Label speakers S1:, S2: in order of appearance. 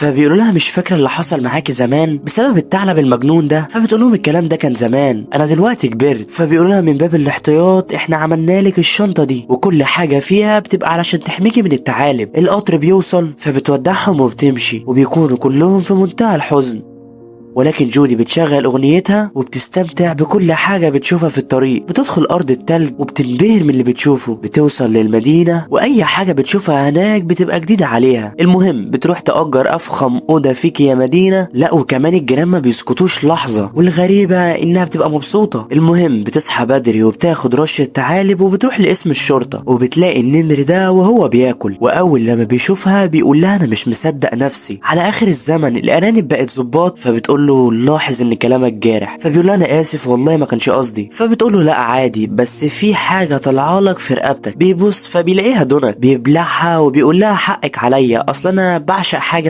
S1: فبيقولوا لها مش فاكره اللي حصل معاكي زمان بسبب الثعلب المجنون ده؟ فبتقول لهم الكلام ده كان زمان، انا دلوقتي كبرت. فبيقولوا لها من باب الاحتياط احنا عملنا لك الشنطة دي وكل حاجة فيها بتبقى علشان تحميكي من الثعالب. القطر بيوصل فبتودعهم وبتمشي، وبيكونوا كلهم في منتهى الحزن. ولكن جودي بتشغل اغنيتها وبتستمتع بكل حاجة بتشوفها في الطريق. بتدخل ارض التلج وبتنبهر من اللي بتشوفه. بتوصل للمدينة واي حاجة بتشوفها هناك بتبقى جديدة عليها. المهم بتروح تأجر افخم اوضة فيك يا مدينة، لا وكمان الجيران ما بيسكتوش لحظة، والغريبة انها بتبقى مبسوطة. المهم بتصحى بدري وبتاخد رشة ثعالب وبتروح لقسم الشرطة، وبتلاقي النمر ده وهو بياكل، واول لما بيشوفها بيقول لها انا مش مصدق نفسي، على اخر الزمن الارانب بقت ظباط. فبتقول له لاحظ ان كلامك جارح. فبيقول لها انا اسف والله ما كانش قصدي. فبتقول له لا عادي، بس في حاجة طالعه لك في رقبتك. بيبص فبيلاقيها دونت، بيبلعها وبيقول لها حقك عليا، اصل انا بعشق حاجة